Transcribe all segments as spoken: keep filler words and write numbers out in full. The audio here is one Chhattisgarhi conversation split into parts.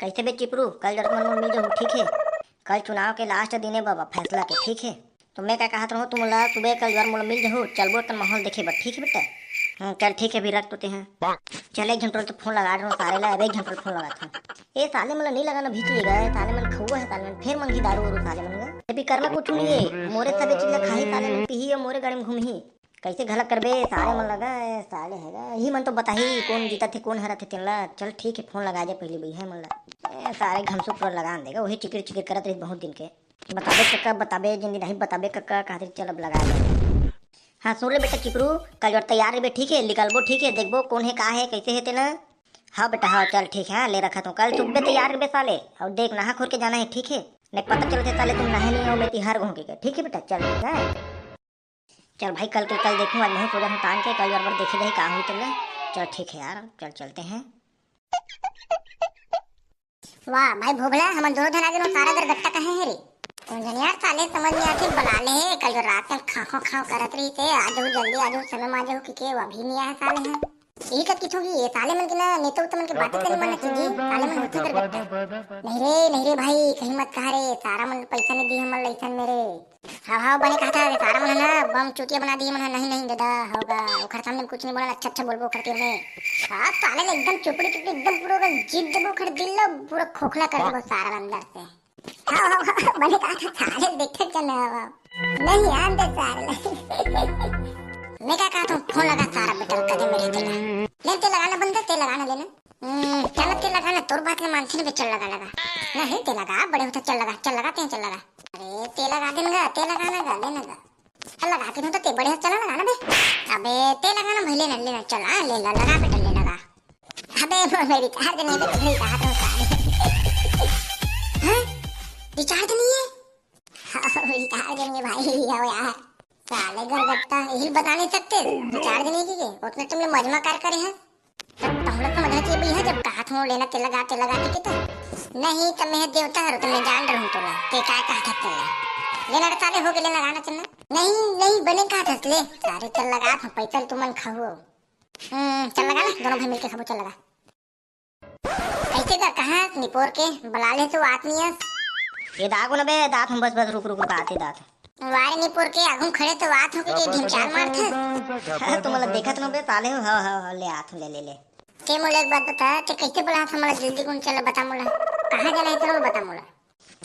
कैसे बे चिपरू, कल जरूर मन मोला मिल जहू, ठीक है? कल चुनाव के लास्ट दिन है बाबा, फैसला के, ठीक है? तो मैं का कहत रहूँ, तुम ला सुबह कल जरूर मोला मिल जहू, चलबो कन माहौल देखे बर, ठीक है बेटा? हाँ, चल ठीक है, अभी रख तो ते हैं। चल, एक घंटा तो फोन लगा रहा हूँ साले ला, अब एक घंटा फोन लगाता हूँ। ए साले मन ला नहीं लगाना भी चाहिए गा, साले मन खउआ है, साले मन फिर मंगी दारू उरू साले मन गा। अभी करना कुछ नहीं है, मोरे सबे चीज ला खाही साले मन, पीही और मोरे गाड़ी में घूमही। कैसे घलक करबे साले मन लगा, ए, साले हैगा। यही मन तो बताही कौन जीतत हे, कौन हरत हे तेन ला। चल ठीक है, फोन लगा दे पहले भैया मन ला। ए, सारे घमसू पूरा लगा देगा, वही चिकिर चिकिर करत रही बहुत दिन के। बताबे कक्का, बताबे, जिन दिन नहीं बताबे कक्का, कहते चल अब लगा दे। हाँ सुन ले बेटा चिपरू, कल जरूर तैयार रहिबे, ठीक है? निकलबो, ठीक है? देखबो कौन है, का है, कैसे है तेना। हाँ बेटा, हाँ चल ठीक है, हाँ, ले रखा तू, कल सुबह तैयार रहिबे साले। और देख, नहा खोर के जाना है, ठीक है? नहीं पता चलते साले तुम नहे नहीं हो, मैं तिहार घूम के, ठीक है बेटा? चल ठीक है। चल भाई, कल के कल देखूँ, आज नहीं सोचा हूँ तान के, कल गड़बड़ देखे जाही का हुई चल। चल ठीक है यार, चल चलते हैं। वाह भाई भोभला, हमन दोनों झन आ गेन, सारा गरगट्टा कहे है रे? कोन जन यार, साले समझ नहीं आथे, बला ले हे, कल जो रात तक खाखो खाव करत रही थे, आ जाओ जल्दी, आ जाओ समय में आ जाओ, कि के वो अभी नहीं आया साले हैं। यही कत किथों कि ये साले मन के ना, नेता उता मन के बातें करने मन की जी, साले मन होते गरगट्टा। नहीं रे, नहीं रे भाई, कहीं मत कहा रे, सारा मन पैसा नहीं दी हमन लइसन मेरे। हाँ, हाँ, बने कहा था, सारा मन है ना, बम चूतिया बना दिए मन है, नहीं, नहीं, दादा, होगा, ओखर सामने कुछ नहीं बोला, अच्छा, अच्छा बोलबो ओखर के में। हाँ, साले ने एकदम चुपड़ी, चुपड़ी, एकदम पूरा ओकर जीत देबो, ओखर दिल लो, पूरा खोखला कर देबो सारा अंदर से। हाँ, हाँ, हाँ, बने कहा था, साले देखे चल रहा हूँ। नहीं, आन दे साले। मैं क्या कहा था, फोन लगा सारा बेटा, कदे मेरे तेला। ले, ते लगाना बंद कर, ते लगाना लेना। हम्म, चल ते लगा ना, तोर बात ना मानथे ना बे, चल लगा, लगा। नहीं, ते लगा, बड़े होता, चल लगा, चल लगा, ते चल लगा। अरे, ते लगा देन गा, ते लगा ना गा, ले ना गा। चल लगा के तो ते बड़े होता, चला लगा ना बे। अबे, ते लगा ना भाई, ले ना, ले ना, चल, हाँ, ले ला, लगा बेटा, ले लगा। अबे, वो मेरी रिचार्ज नहीं बे, तेरी कहा तो सारे। हाँ? रिचार्ज नहीं है? हाँ, रिचार्ज नहीं है भाई, आओ यार। साले गरगट्टा, यही बता नहीं सकते, रिचार्ज नहीं की के, उतने तुमने मजमा कार करे हैं। तब तुम लोग समझना चाहिए भैया, जब कहा था लेना तेल लगा, तेल लगा के तो। नहीं, तब मैं देवता हरो, तुमने जान रहूं तोला, के काय कहा था तेला। लेना रे साले, हो गए, लेना गाना चलना। नहीं, नहीं, बने कहा था ले, सारे चल लगा था, पैसा तुमन खाओ। हम्म, चल लगा ना, दोनों भाई मिलके खाबो, चल लगा। कैसे का कहा निपोर के बला ले तो आत नहीं है। ये दागो न बे, दात हम बस, बस, रुक, रुक, रुक, आते दात। वारे निपोर के आगू खड़े तो बात हो के ढिमचार मारथे। तुम लोग देखत न बे साले हो, हो, हो, हो, ले आत हूँ, ले, ले, ले। ते मोला एक बात बता, ते कैसे बला था मोला, जल्दी कौन चला बता मोला। कहाँ जाना है तेरा बता मोला।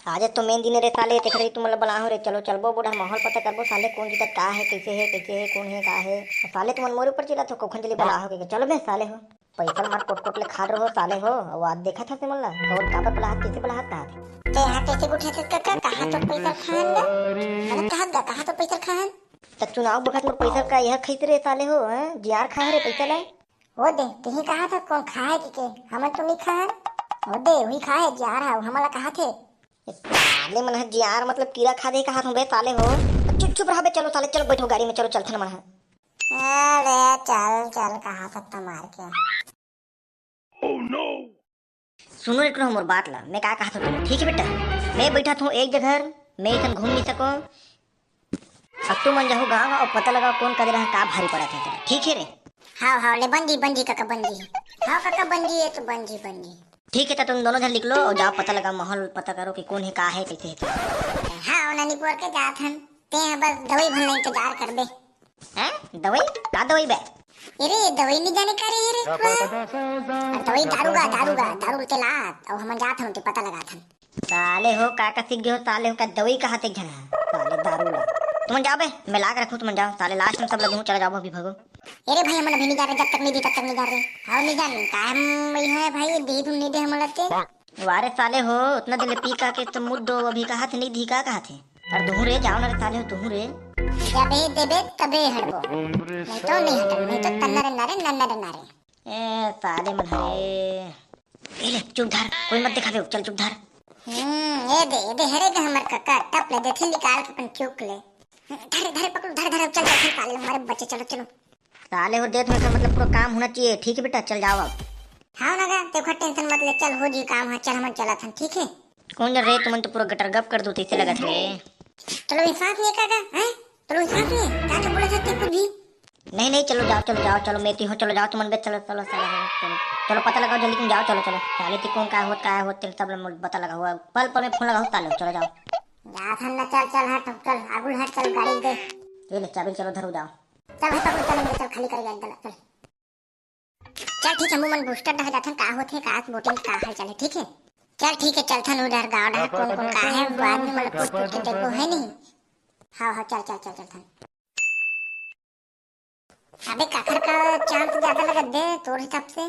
आज तो मेन दिन रे साले, तेखरे तुम लोग बला हो रे, चलो चलबो बूढ़ा माहौल पता करबो साले, कौन जीतत का है, कैसे है, कैसे है, कौन है, का है। साले तुम मोरे ऊपर चिल्लात हो, कौखन जल्दी बला हो के, चलो बे साले हो। पैसा मार कोट कोट ले खा रहो साले हो, वो आज देखा था तुमन ला, और काबर बलाहत, कैसे बलाहत कहा थे? ते यहाँ कैसे उठे थे कक्का, कहाँ तो पैसा खान गा? अरे कहा गा, कहाँ तो पैसा खान? त चुनाव बखत में पैसा का यह खैत रे साले हो, हैं? जियार खा रे पैसा ला। वो दे, तुही कहा था कौन खाए के, के? हमन तो नहीं खान। वो दे, वही खाए, जियार है, हमन ला कहा थे। ए, साले मन ह जियार मतलब कीड़ा खा दे कहा था बे साले हो। चुप, चुप रह बे, चलो साले, चलो बैठो गाड़ी में, चलो चलथन मन ह। अरे चल, चल, कहा सकता मार के। Oh no! सुनो एक मोर बात ला, मैं का कहत हूँ, ठीक है बेटा, मैं बैठा था एक जगह, मैं इथन घूम नहीं सको। अब तुम मन जाओ गाँव और पता लगाओ कौन कदे रहा का भारी पड़ा था, ठीक है रे? हाँ, हाँ, ले बन जी, बन जी काका, बन जी। हाँ काका, बन जी, ये तो बन जी, बन जी। ठीक है, तो तुम दोनों जन निकलो और जाओ पता लगाओ, माहौल पता करो कि कौन है, का है, कैसे है। हाँ, वो ननी पोर के जात हन, ते बस दवाई भरना इंतजार कर दे। हैं? दवाई? का दवाई बे? अरे, दवाई नहीं जाने का रे, रे, वाह। दवाई दारू गा, दारू गा, दारू के लात, और हम जात हन, ते पता लगात हन। साले हो, का का सीख गए हो, साले हो, का दवाई कहा ते झन है? साले दारू ला। तुम जाओ बे, मैं लाग रखूँ, तुम जाओ, साले लास्ट में सब लोग चला जाओ, अभी भागो। अरे भाई, हम अभी नहीं जा रहे, जब तक नहीं दी, तब तक नहीं जा रहे। हाँ, नहीं जाने, का हम वही है भाई, दे दूँ, नहीं दे हम लगते। वारे साले हो, उतना दिन ले पी का के तो मुड दो, अभी कहा थे नहीं दी, का कहा थे? अरे दूर रे, जाओ ना रे साले हो, दूर रे। जबे देबे तबे हटबो, नहीं तो नहीं हटब, नहीं तो तन्ना रे नारे, नन्ना रे नारे। ए साले मन हरे। ए ले, चुप धर, कोई मत दिखावे, चल चुप धर। हम्म, ए दे, ए दे, हरे ग हमर कक्का, टप ले देथे निकाल के अपन चुक ले। धरे, धरे, पकड़, धरे, धरे, चल, चल, चल, साले हमारे बच्चे, चलो, चलो। साले हो देत में का मतलब पूरा काम होना चाहिए, ठीक है बेटा, चल जाओ अब। हाँ ना गा, ते ओखर टेंशन मत ले, चल हो जी काम, हाँ चल हमन चलत हन, ठीक है। कौन जन रे, तुमन तो पूरा गटर गप कर दो, तैसे लगत रे। तोला विश्वास नहीं है का गा, हैं? तोला विश्वास नहीं है? का के बोला सकते कुछ भी? नहीं, नहीं, चलो जाओ, चलो जाओ, चलो, मैं तो हूँ, चलो जाओ तुमन बे, चलो, चलो, चलो, चलो, चलो, पता लगाओ जल्दी, तुम जाओ, चलो, चलो, साले ती कौन का होत, का होत, तेरे सब ला पता लगाओ, पल पल में फोन लगाओ, साले, चलो जाओ। जात हन ना, चल, चल, हट, चल, आगू हट, चल, गाड़ी दे। ये ले, चाबी चलो, धरो जाओ। चल, हट, पकड़, चल, चल, खाली कर गया, चल, चल। चल, ठीक है, हमू मन बूस्टर डहा जाथन, का होथे, का वोटिंग, का हाल चाल है, ठीक है? चल, ठीक है, चलथन उधर गाँव डहा, कौन कौन का है, बाद में मतलब पूछ पूछ के देखो, है नहीं? हाँ, हाँ, चल, चल, चल, चलथन। अबे, काखर का चांस ज्यादा लगत बे, तोर हिसाब से?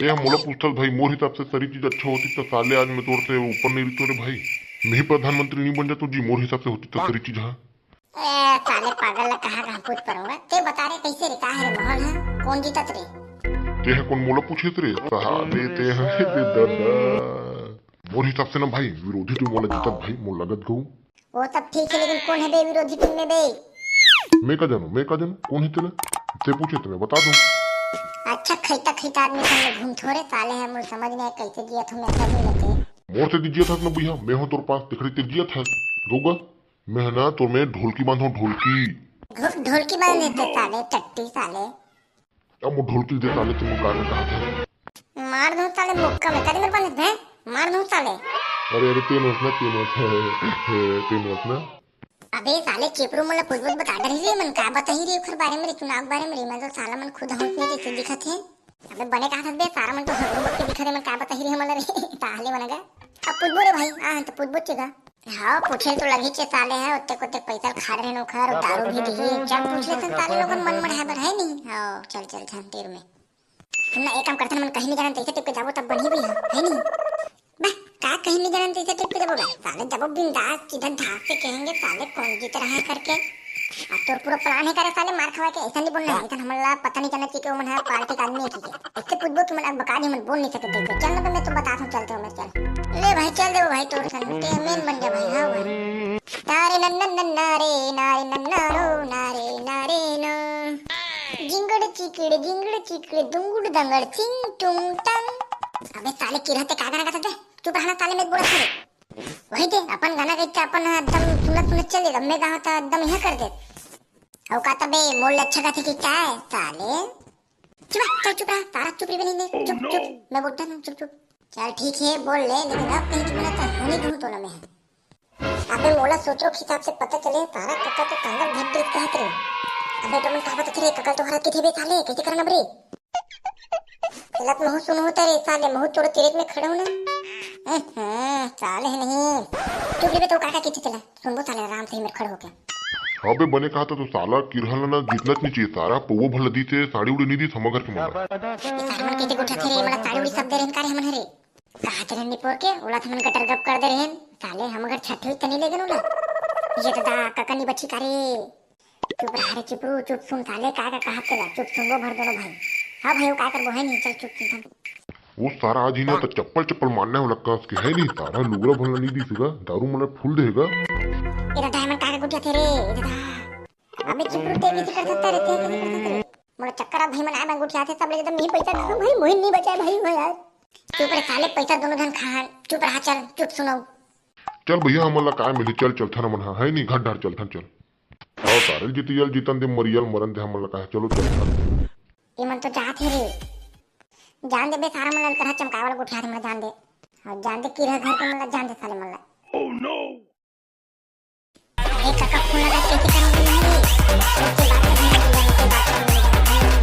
ए, मोला पूछथस भाई, मोर हिसाब से सारी चीज अच्छा होती तो साले आज मैं तोर से ऊपर नहीं रहतो रे भाई। मैं ही प्रधानमंत्री नहीं बन जातो जी, मोर हिसाब से होती तो सारी चीज, हाँ। ए, साले पागल ला कहाँ कहाँ पूछ पड़ूंगा। ते बता रे, कैसे रे, का है रे माहौल है? कौन जीतत रे? ते है कौन मोला पूछे रे? साले ते है रे दादा। मोर हिसाब से ना भाई, विरोधी टीम वाला जीतत भाई, मोर लगत गऊ। वो सब ठीक है, लेकिन कौन है बे विरोधी टीम में बे? मैं का जानू, मैं का जानू, कौन है तेला? ते पूछे तो मैं बता दूं। अच्छा, खैता खैता आदमी संग घूम थोड़े साले है, मोर समझ नहीं आए कैसे जियत हो मैं सब लेके। मोर से जियत हस ना भैया, मैं हूँ तोर पास, दिखड़ी ते जियत हस। गौगा, मैं है ना तोर में ढोलकी बांधो, ढोलकी। ढो-, ढोलकी बांध देते साले, टट्टी साले। अब वो ढोलकी दे साले, तुम गाना कहा था। मार दूं साले मुक्का में, कदी मेरे पास है, मार दूं साले। अरे, अरे, तेन वसना, तेन वसना, तेन वसना। अबे साले चिपरू, मोला कुछ कुछ बता डरी रे, मन का बताही रे ओखर बारे में रे, चुनाव के बारे में रे, मैं तो साला मन खुद होश नहीं जैसे दिखत है। अबे बने कहा था बे, सारा मन तो हगरू बक के दिखत है, मन का बताही रे हमला रे, ताहले मन गा। अब पूछबो रे भाई, आ, तो पूछबो चेगा। हाँ, पूछे तो लगी चे साले है, ओतेक ओतेक पैसा खा रहे नौकर, दारू भी दिए, चल पूछ लेते साले लोगन मन मढ़ाए बर है नहीं। हाँ, चल, चल, ध्यान तेर में। सुन ना, एक काम करथन, मन कहीं नहीं जानन, तैसे टिप के जाबो तब बनी भी है, है नहीं? बा, का कहीं नहीं जानन, तैसे टिप के जाबो बा? साले जाबो बिंदास, सीधा धाक से कहेंगे, साले कौन जीत रहा है करके। अब तोर पूरा प्लान है करे साले मार खवा के, ऐसा नहीं बोलना है, इतना हमला पता नहीं चलना चाहिए कि वो मन है पार्टी का आदमी है कि क्या। इससे पूछबो कि मन अब बका नहीं, मन बोल नहीं सके, देख, चल ना, मैं तो बता दूं, चलते हो, मैं चल। ले भाई, चल दे भाई, तोर सन, ते मेन बन जा भाई, हाँ भाई। तारे नन्ना नन्ना रे, नारे नन्ना रो, नारे नारे नो। जिंगड़ चिकड़, जिंगड़ चिकड़, दुंगुड़ दंगड़, चिंग टुंग टंग। अबे साले, किरहा ते का गाना गाता बे? चुप रहना साले, मैं बोला सुन। वही दे, अपन गाना गाइते, अपन एकदम सुनत सुनत चले, अब मैं गावत एकदम यहाँ कर दे। अउ का तबे, मोल अच्छा गाथे कि का है, साले? चुप रह, चल चुप रह, तारा चुप रही बनी ने, चुप, चुप, मैं बोलता हूँ, चुप, चुप। चल ठीक है, बोल ले, लेकिन अब कहीं चुप ना तो होने दूँ तो ना मैं। अबे मोला सोचो के हिसाब से पता चले, तारा कका तो कांगल भट्ट कहत रहे। अबे तुमन का बता रे, कका तो हरा किथे बे साले, कैसे करना बरे? चलत महू सुनो होता रे साले, महू तोरे तेरे में खड़े हो ना। हम्म, साले है नहीं। चुप रे बे, तो काका किथे चला, सुनबो साले आराम से ही मेरे खड़े होके। अबे बने कहा था तो साला किरहन ना जीतना नहीं चाहिए, सारा पौवा भला दी से साड़ी उड़ी नहीं दी समगर के मोला। ये सारे मन कैसे गोठा थे रे, मला साड़ी उड़ी सब दे रहे हैं, का रे हमन हरे। कहा तेरे निपोर के, ओला थमन गटर गप कर दे रहे हैं। साले हम अगर छठे तनी ले गन ओला। ये दादा ककनी बची का रे। चुप रहा रे चिपरू, चुप सुन साले, का का कहा तेला, चुप सुन वो भर दोनों भाई। हाँ भाई, वो का करबो है नहीं, चल चुप सुन। वो सारा आज ही ना तो चप्पल चप्पल मारने वाला कांस के है नहीं, सारा लुगरा भला नहीं दिसेगा, दारू मला फूल देगा। ये दादा मन का का गुटिया थे रे, ये दादा। अबे चिपरू ते कैसे कर सकता रे, ते कैसे कर सकता रे? मोला चक्कर आ भाई, मन आए मैं गुटिया थे सब ले एकदम नहीं पैसा दे भाई, मोहिन नहीं बचाए भाई, भाई यार। चुप रे साले, पैसा दोनों धन खान, चुप रहा, चल चुप सुनो। चल भैया, हमन ला काय मिली, चल चलथन हमन हा, है नी, घर डहर चलथन, चल। आओ तारे जीती जल जीतन दे, मरियल मरन दे, हमन ला काय, चलो चलथन। ये मन तो जात हे रे। जान दे बे, सारा मन ला करा चमकाए वाला गोठियार मन ला जान दे। हाँ, जान दे, किरहा घर के मन ला जान दे, साले मन ला। अरे काका, फोन लगा, कैसे करूँगी मैं ये? कैसे बात करनी है, कैसे बात करनी है?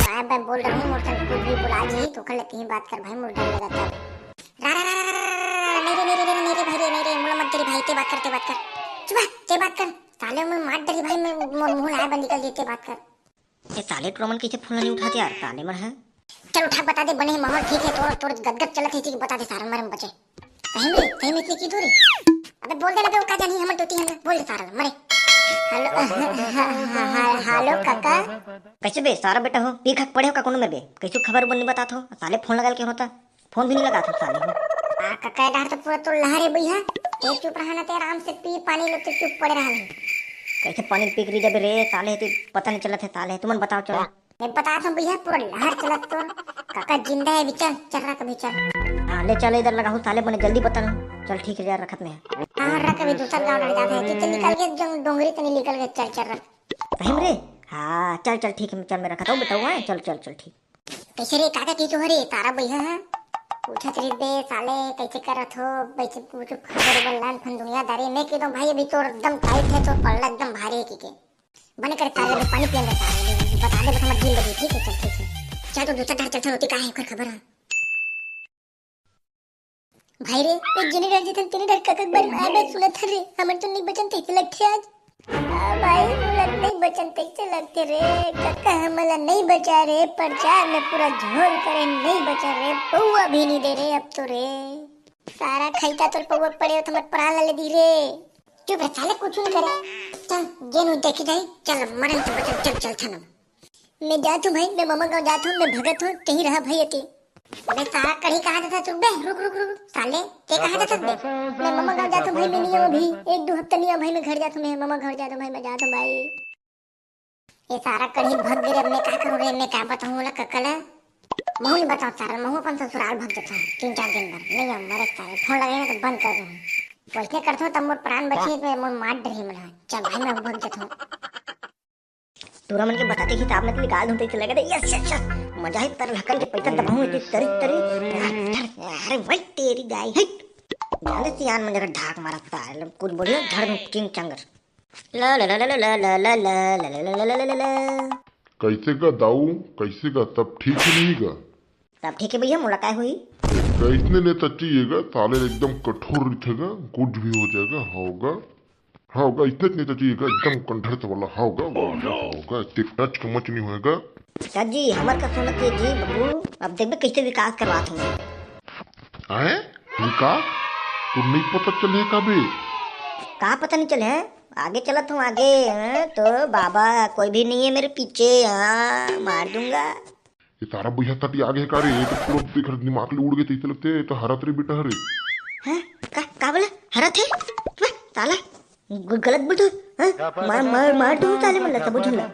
मैं, मैं बोल रहा हूँ, मोर संग कुछ भी बुला जी, तो कल कहीं बात कर भाई, मोर डर लगा था। रा, रा, रा, रा, रा, रा, रा, नहीं रे, नहीं रे, नहीं रे, नहीं रे भाई रे, नहीं रे, मोला मत दे रे भाई, ते बात कर, ते बात कर। चुप है, ते बात कर। साले मोर मार डरी भाई, मैं मोर मुंह लाया बंद निकल जेते बात कर। ये साले टुरा मन कैसे फोन नहीं उठाते यार, साले मन है। चल उठा के बता दे, बने माहौल ठीक है, तोर, तोर गदगद चलत है, ठीक बता दे, सारन मरे में बचे। सही में, सही में इतनी की दूरी? अबे बोल दे ना बे, वो का जानी, हमर टोटी है ना, बोल दे सारन मरे। हेलो, हेलो काका। कैसे बे, सारा बेटा हो, पी खा के पड़े हो का कोनो में बे? कैसे खबर उबर नहीं बतात हो? साले फोन लगा के होता, फोन भी नहीं लगा था साले हो। आ, काका, डहर तो पूरा तो लहर है भैया। ए, चुप रहा ना, ते आराम से पी पानी लो, ते चुप पड़े रहा नहीं। कैसे पानी पी के रह जाबे रे साले, ते पता नहीं चलत है साले, तुमन बताओ चलो। मैं बता दूं भैया, पूरा लहर चलत तो। काका जिंदा है, अभी चल, चल रहा कभी चल। हाँ, ले चल, इधर लगाहूँ साले, बने जल्दी बता ना। चल ठीक है यार, रखत में है। हाँ, रख, अभी दूसर गाँव डर जाता है, कि चल निकल गए, जंग डोंगरी तनी निकल गए, चल, चल रख। सही में रे, हाँ, चल, चल, ठीक हे, चल, मैं रखत हँव, बताहूँ, हाँ, चल, चल, चल, ठीक। कइसे रे, का का कहिके हो रे, तारा बइहा ह? पूछत रहिस बे, साले, कइसे करत हो, कइसे कुछ खबर उबर लान फन दुनियादारी, मैं कहि देंव भाई, अभी तोर एकदम tight हे, तोर पल्ला एकदम भारी हे कहिके। बने करे तारे, अभी पानी पियन दे तारे, बता दे, बस हमर दिल लगी, ठीक हे, चल, ठीक हे। चल, तो दूसरा डहर चलथन, ओती का हे, ओकर खबर ह। भाई रे, ए जेने डहर जथन तेने डहर ककक बर आबे सुनत हन रे, हमर तो नइ बचन तइसे लगथे आज। आ भाई, मोला नइ बचन तइसे लगथे रे, कका हमला नइ बचा रे, प्रचार में पूरा झोल करे नइ बचा रे, पौवा भी नइ दे रे अब तो रे। सारा खइता तोर पौवा पड़े हो, तो हमर प्राण ला ले दी रे। चुप रे साले, कुछ नइ करे। चल, जेन हो देखी जाही, चल मरन तो बचन, चल, चल थन। मैं जात हूँ भाई, मैं ममा गाँव जात हूँ, मैं भगत हूँ, कहीं रहा भाई अति। अबे सारा कढ़ी कहाँ जाता तू? बे, रुक, रुक, रुक, रुक, साले, ते कहाँ जाता बे? मैं ममा गाँव जात हूँ भाई, मैं नहीं आऊँ अभी, एक दो हफ्ता नहीं आऊँ भाई, मैं घर जात हूँ, मैं ममा घर जात हूँ भाई, मैं जात हूँ भाई। ये सारा कढ़ी भग गे रे, अब मैं का करूँ रे, मैं का बताऊँ ओला कका ला? महू नहीं बताऊँ सारा, महू अपन ससुराल भग जाता हूँ तीन चार दिन बर, नहीं आऊँ मरे सारे, फोन लगाए ना तो बंद कर दूँ। वैसने करता हूँ तब मोर प्राण बची, तो मोर मार डरही मला। चल भाई, मैं भग जाता हूँ। टूरा मन के बताते हिसाब में तो निकाल दूं, तो इसे लगे, यस, यस, यस, मजा ही तर लखन के पैसा दबाऊं, इतनी तरी, तरी, अरे, भाई, तेरी दाई, हट। जाने सियान मन जगह ढाक मारा था, कुछ बोलियो, धर दूं, किंग चंगर। ला, ला, ला, ला, ला, ला, ला, ला, ला, ला, ला, ला, ला, ला, ला, ला। कैसे का दाऊ, कैसे का, तब ठीक ही नहीं का? तब ठीक है भैया, मुलाकात हुई। कैसने नेता चाहिए गा, साले एकदम कठोर रहिथे गा, कुछ भी हो जाएगा, होगा। हाँ, होगा, इतने नेता चाहिए गा, एकदम कंधर से वाला, हाँ, होगा, होगा, होगा, इतने टच का मच नहीं होएगा। चाचा जी, हमार का सुनत है जी, बाबू, अब देखबे कैसे विकास करवात हूँ। आए? विकास? तो नहीं पता चले का बे? का पता नहीं चले है? आगे चलत हूँ, आगे, हाँ, तो बाबा कोई भी नहीं है मेरे पीछे, हाँ, मार दूंगा। ये तारा भैया तटी आगे का रे, ये तो पूरा देख दिमाग ले उड़ गए, तैसे लगते, ये तो हरत रे बेटा हरे। हैं? का, का बोला? हरत है? वाह, साला, ग-, गलत बोल तू, हैं? मार, मार, मार तू साले मन ला, सब झन ला।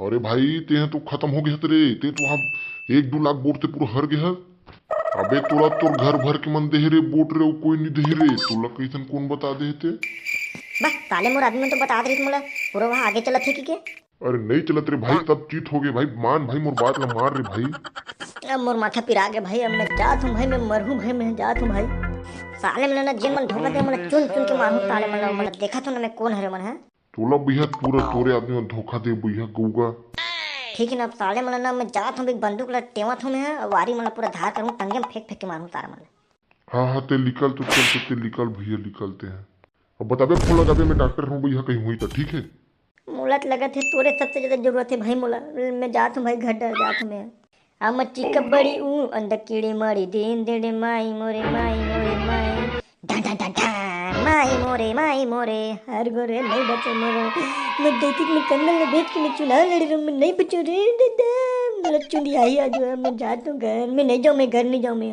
अरे भाई, ते हैं तो खत्म हो गया रे, ते तो हम एक दो लाख वोट से पूरा हर गया है। अबे तोला तोर घर भर के मन देहे रे वोट रे, वो कोई नहीं देहे रे, तोला कैसन कौन बता देहे ते? बस साले मोर आदमी मन तो बता दे रही मोला, पूरा वहाँ आगे चलत है कि के? अरे नहीं चलत रे भाई, तब चीत हो गए भाई, मान भाई मोर बात ला मान रे भाई। अब मोर माथा पिरा गया भाई, अब मैं जात हूँ भाई, मैं मरहूँ भाई, मैं जात हूँ भाई। साले मन ना जेन मन धोखा दे, मन चुन चुन के मारहूँ साले मन, मन देखा तो ना मैं कौन हरे मन है। तोला भैया पूरा तोरे आदमी मन धोखा दे भैया गऊगा। ठीक है ना, अब साले मन ना मैं जात हूँ, एक बंदूक ला टेवत हूँ मैं, अब वारी मन पूरा धार करूँ, टंगे में फेंक फेंक के मारहूँ सारा मन। हाँ, हाँ, ते निकल तो चल, तो ते निकल भैया, निकलते हैं। अब बताबे, फोन लगाबे, मैं डॉक्टर हूँ भैया, कहीं हुई तो ठीक है। मोला तो लगत है तोरे सबसे ज्यादा जरूरत है भाई मोला। मैं जात हूँ भाई घर डर जात हूँ मैं। अम्मा चिक्का बड़ी ऊ अंदर कीड़ी मरी दिन देड़े माई मोरे माई मोरे माई। ढा ढा ढा ढा। माई मोरे माई मोरे। हर गोरे नहीं बचे मोरे। मैं देखी मैं कंगन में बैठ के मैं चुनाव लड़ रहा हूँ, मैं नहीं बचूँ रे दादा। मोला चुंदी आई आज, मैं जात हूँ घर, मैं नहीं जाऊँ, मैं घर नहीं जाऊँ मैं।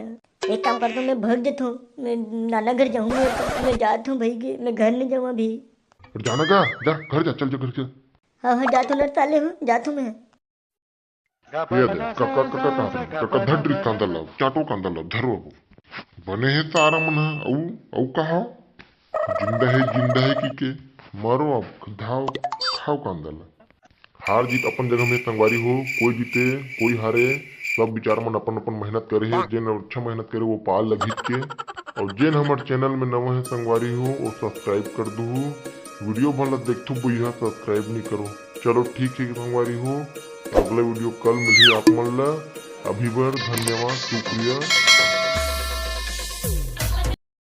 एक काम करता हूँ, मैं भग जाता हूँ, मैं नाना घर जाऊँ, मैं, मैं जाता हूँ भाई के, मैं घर नहीं जाऊँ अभी। अरे जाना का, जा घर जा, चल जा घर जा। हाँ हाँ, जाता हूँ ना साले हो, जाता हूँ मैं। ये दे, कका, कका कहाँ पे? कका धड्री कांदा लाओ, चाटो कांदा लाओ, धरो अब। बने है तारा मन है, औ, औ कहा? जिंदा है, जिंदा है कि के? मारो अब, धाओ, खाओ कांदा ला। हार जीत अपन जगह में संगवारी हो, कोई जीते, कोई हारे, सब बेचारा मन अपन अपन मेहनत करे हे। जेन अच्छा मेहनत करे वो पाल लगीच के। और जेन हमर चैनल में नवा है संगवारी हो, वो सब्सक्राइब कर दूहू। वीडियो भला देखथू भैया, सब्सक्राइब नहीं करो। चलो ठीक है संगवारी हो, अगला वीडियो कल मिली आप मन ला। अभी बर धन्यवाद, शुक्रिया।